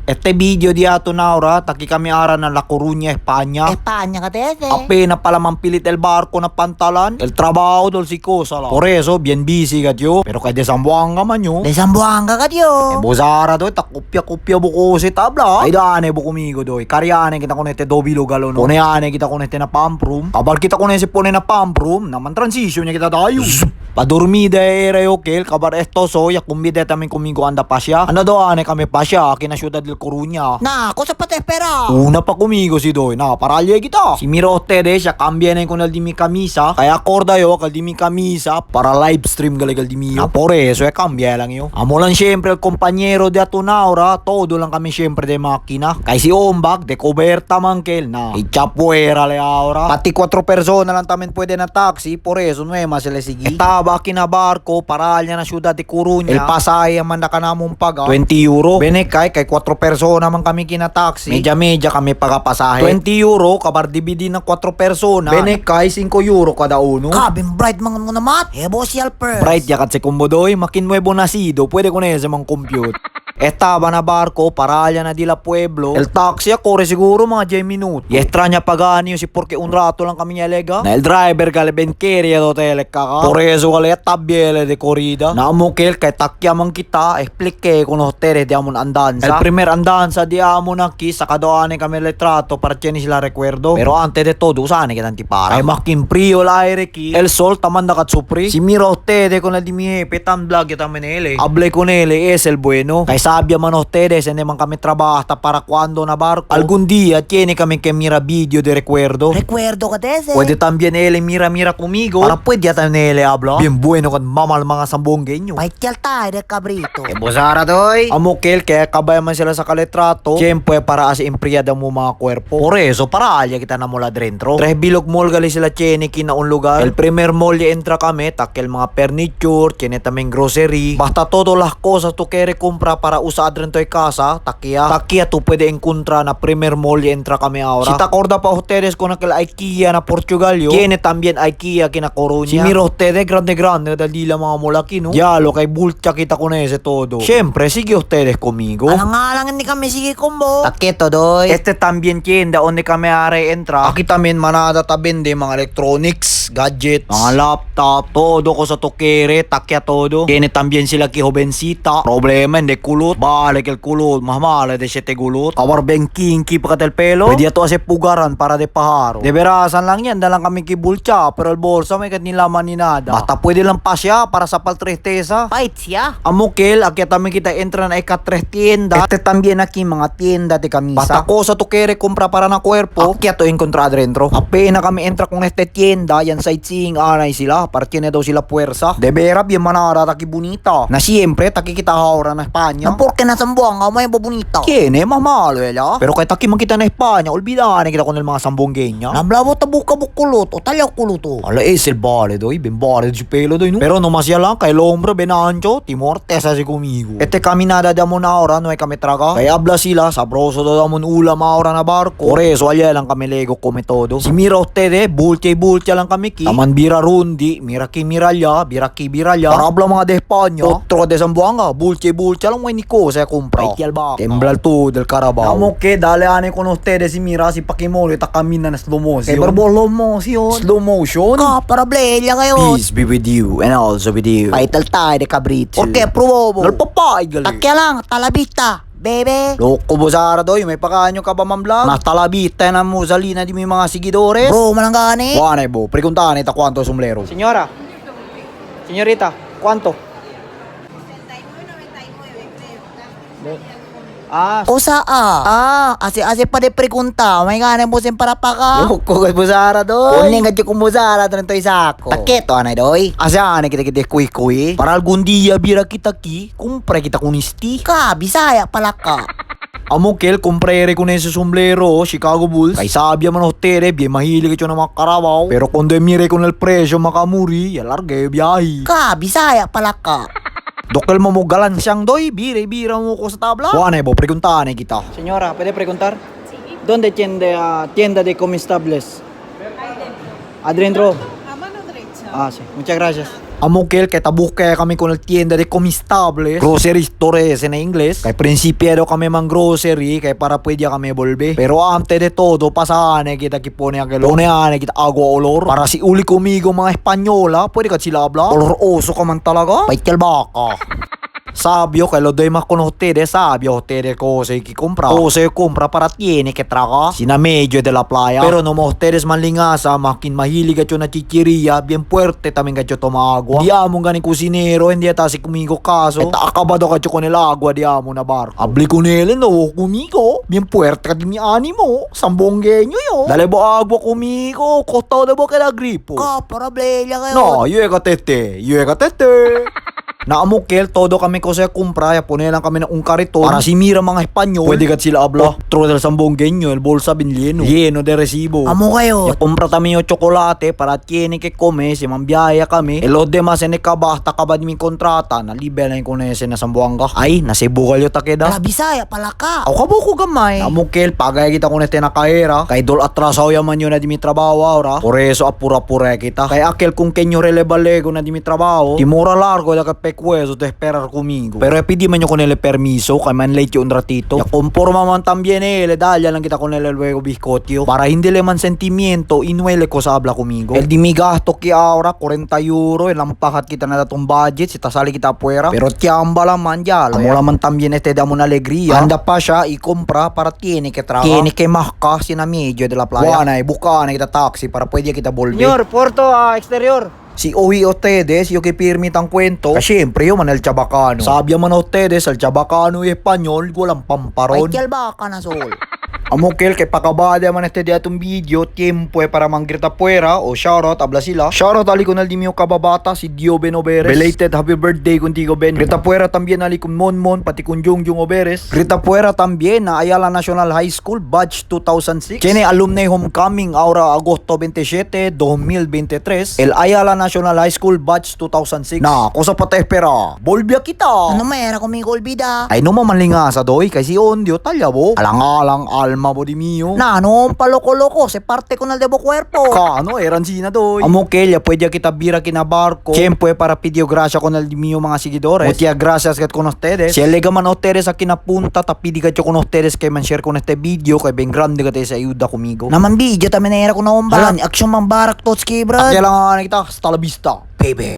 Este video di ato na ora, taki kami ara na La Coruña, España. España ka tese. Apenas pala mampilit el barco na pantalan. El trabajo dol si cosa la. Por eso, bien busy ka tiyo. Pero kay de Zamboanga man yo. De Zamboanga ka Eh, tiyo. bozara doy, takopya-kopya buko si tabla. Ay dane bu kumigo doy. Karyane kita con este dobilo galono. Poneane kita con este na pump room. Kabar kita con ese pone na pump room, naman transition niya kita tayo. Padormida era yo kel, kabar esto soy, kumbida también conmigo anda pa siya. Anda do ane kami pa siya, kina Ciudad del Coruña. Na, ako sa patespera. Una pa kumigo si Doy, na paralye kita. Si mira ustedes, siya cambia na con el di mi camisa. Kaya acorda yo, kal di mi camisa, para live stream gali kal di mio. Na por eso, eh, cambia lang yo. Amo lang siyempre el compañero de Atunaura, todo lang kami siyempre de makina. Kay si Ombak, de coberta man kel, na. Ichapuera le ahora. Pati cuatro personas lang tamen pwede na taxi, por eso no es más se le sigui. Estaba aquí na barco, paralya na ciudad de Coruña. El pasaje man na kanamong paga. 20 euro. Bene kay kay 4 persona man kami kina taxi. Medya medya kami pagapasahe. 20 euro kabar dividi ng 4 persona. Bene kay 5 euro kada uno. Kabin bright mga mo namat. Hebo helper. Bright yakat si Kumbodoy, makin nuevo nacido, pwede ko na sa mga compute. Estaba na barco, paralya na di la pueblo. El taxi corre siguro mga 10 minutos. Y extraña pagani si porque un rato lang kami niyalega. Na el driver gale ben queria do tele kaka. Por eso gale tabiele de corrida. Na amukel kay takyaman kita, explique con ustedes de amon andanza. El primer andanza di amon aquí, sa kadoane kami retrato para tiene sila recuerdo. Pero antes de todo, usane kita antipara. Ay makin frío el aire ki. El sol tamanda katsupri. Si mira ustedes con el di mi jefe, tan vlog yo también él. Hablé con él, es el bueno. Kay sabia man ustedes, hindi man kami trabajo hasta para cuando na barco. Algún día tiene kami que mira video de recuerdo. Recuerdo ka tese. Pwede también él mira mira conmigo. Para pwede ya también él habla. Bien bueno kan mamal mga sambonggenyo. Paityal tayo de cabrito. Eh, bosara doy. Amukel, kaya kabay man sila sa kaletrato. Siyempre, para as impriyada mo mga kwerpo. Por eso, para alya kita na mula dentro. Tres bilog mall gali sila cheniki na un lugar. El primer mall ya entra kami, takkel mga furniture, tiene también grocery. Basta todo las cosas tu quieres comprar para usar dentro de casa, takia. Takia tu puede encontrar na primer mall ya entra kami ahora. Si te acorda pa ustedes con aquel IKEA na Portugal yo. Tiene también IKEA kina Coruña. Si mira ustedes, grande grande, dali la mga molaki no. Ya lo kay bulcha kita con ese todo. Siyempre, sigue ustedes conmigo. Alang-alang hindi kami sige kumbo. Taketo doy. Este también tienda donde kami are entra. Aquí también manada ta vende mga electronics, gadgets, mga laptop, todo ko sa tokere, takya todo. Tiene también sila ki jovencita. Problema hindi kulot. Balik el kulot, mas male de siete gulot. Kawar ben kinky pa katel pelo. Pwede ato ase pugaran para de paharo. De verasan lang yan, dalang kami ki bulcha, pero el bolsa may kat nilaman ni nada. Basta pwede lang pa siya para sa paltristesa. Pait siya. Amukel, aquí también kita entra na ika tres tienda. Este también aquí mga tienda de camisa. Basta cosa tu quiere compra para na cuerpo. Aquí ato encontrar adentro. Apenas kami entra con este tienda, yan sightseeing anay sila. Para tiene daw sila puwersa. De vera, bien manara, taki bonita. Na siempre, taki kita ahora na España. Na porque na Zamboanga may bonita. ¿Quién es más malo, ella? Pero kay taki man kita na España, olvidane kita con el mga sambongenya. Namlabo tabuka bukulot o talyaw kuluto. Ala es el vale doy, ben vale su pelo doy, no? Pero nomás ya lang, kay el hombre ben ancho, timor tesa si conmigo. Este caminada de amon ahora, no hay kami traga. Kaya habla sila, sabroso do damon ulam ahora na barco. Por eso, allá lang kami lego come todo. Si mira ustedes, bultia y bultia lang kami ki. Taman bira rundi, mira ki mira allá, bira ki bira allá. Para habla mga de España, otro de Zamboanga, bultia y bultia lang may ni cosa compra. Tembla el todo del Carabao. Amo que dale ane con ustedes si mira si Pakimolo ita camina na slow motion. Kay barbolo mo siyon. Slow motion. Ka, para blelia kayo. Peace be with you and also with you. Paital tayo de cabrito. Porque probo. Nalpapay gali. Takya lang, talabita. Bebe. Loko bozara doy, may pakaanyo ka ba man vlog? Mas talabita na mo salina di may mga seguidores. Bro, malanggani. Buwan bo, preguntahan ita cuánto sombrero. Señora, señorita, ¿cuánto? 69.99 creo. Ah, Osa ah. Ah, ase-ase pa de pregunta. May gana mo sin para pa ka. Loko kay bozara doy. Kunin ka kung bozara trento isako. Taketo anay doy. Asa ane kita kita kuy kuy. Para algún día bira kita ki, kumpre kita kunisti. Ka, Bisaya pala ka. Amukel, comprere con ese sombrero, Chicago Bulls. Kay sabia man ustedes, bien mahilig ito ng mga karabaw. Pero cuando mire con el presyo makamuri, alargue biyahe. Ka, Bisaya pala ka. Dokel mo mo galan siyang doy, bire bira mo ko sa tabla. Buwan bo, preguntahan kita. Señora, pwede preguntar? Sí. ¿Dónde tienda, tienda de comestibles? Adentro. A mano derecha. Ah, sí. Muchas gracias. Amukel kay tabuke kami con el tienda de comistables. Grocery store ese na Ingles. Kay prinsipiero kami mang grocery kay para pwede kami volve. Pero antes de todo, pasane kita kipone aquel. Pone kita agua olor. Para si uli conmigo mga Espanyola, pwede ka sila habla. Olor oso ka man talaga. Paitel baka. Sabio que los demás con ustedes, sabio ustedes cosa que compra. Cosa compra para tiene que traga. Sina medio de la playa. Pero no mo ustedes manlingasa, makin mahilig at na chichiria, bien fuerte también que toma agua. Di amo gani kusinero, hindi ata si kumigo kaso. Eta acabado ka con el agua di amo na barco. Habli con él, no, kumigo. Bien fuerte ka di mi animo. Sambongueño yo. Dale bo agua kumigo, costado de bo que la gripo. Ka, para bleya kayo. No, llega tete, llega tete. Naamukel, todo kami ko sa kumpra, ya pone lang kami ng un kariton. Para si mira mga Espanyol, pwede kat sila habla. Otro del sambongueño, el bolsa bin lleno. Lleno de recibo. Amo kayo. Ya compra también yo chocolate para tiene que comer, si mambiaya kami. El los demás en el hasta kabad mi kontrata, na libre na yung ese na Sambuanga. Ay, nasibugal yo takeda. Ala Bisaya, palaka. Ako kabuko gamay. Amukel, pagay kita kung este nakaera. Kay dol atrasaw yaman yun na di mi trabaho ahora. Por eso apura-pura kita. Kay aquel kung kenyo relebalego na di mi trabaho. Timora largo da ka pekweso te esperar conmigo. Pero pidi man yo con el permiso kay man late un ratito. Ya conforma man también él, daya lang kita con el luego biscotio. Para hindi le man sentimiento y nuele cosa habla conmigo. El di mi gasto que ahora 40 euro, el ampahat kita na datong budget, si tasali kita afuera. Pero tiamba la man ya. Amo la man también este damos una alegría. Anda pa siya y compra para tiene que trabajar. Tiene que masca si na medio de la playa. Buana, buka na kita taxi para pwede kita volver. Señor, Porto a exterior. Si oí ustedes, yo que pirmitan cuento. Kasi siyempre, yo man el chabacano. Sabia man ustedes, el chabacano y español, walang pamparon. Paitel baka na sol. Amukel kay pakabada man este dia itong video, tiempo eh para manggrita puera o shoutout habla sila. Shoutout ali con el dimio kababata si Dio Ben Oberes. Belated happy birthday contigo Ben. Grita puera también ali con Mon Mon pati con Jung Jung Oberes. Grita puera también na Ayala National High School batch 2006. Tiene alumni homecoming ahora agosto 27, 2023. El Ayala National High School batch 2006. Na, cosa pa te espera. Volvia kita. Ano mayera kumigo olvida? Ay no mamanlingasa doy kay si Ondio talya bo. Alang-alang alma bo di mio. Na, no, paloko-loko, se parte con el debo cuerpo. Kano, eran sina doy. Amo kelya, pwede kita bira kinabarko. Siyempre, para pidió gracia con el mío mga seguidores. Muchas gracias que con ustedes. Si alega man ustedes a kinapunta, tapidi ka con ustedes kay man share con este video kay ben grande ka sa ayuda conmigo. Naman video, también era ko na Halan. Action man barak totski, brad. Kaya lang kita, hasta la vista, baby.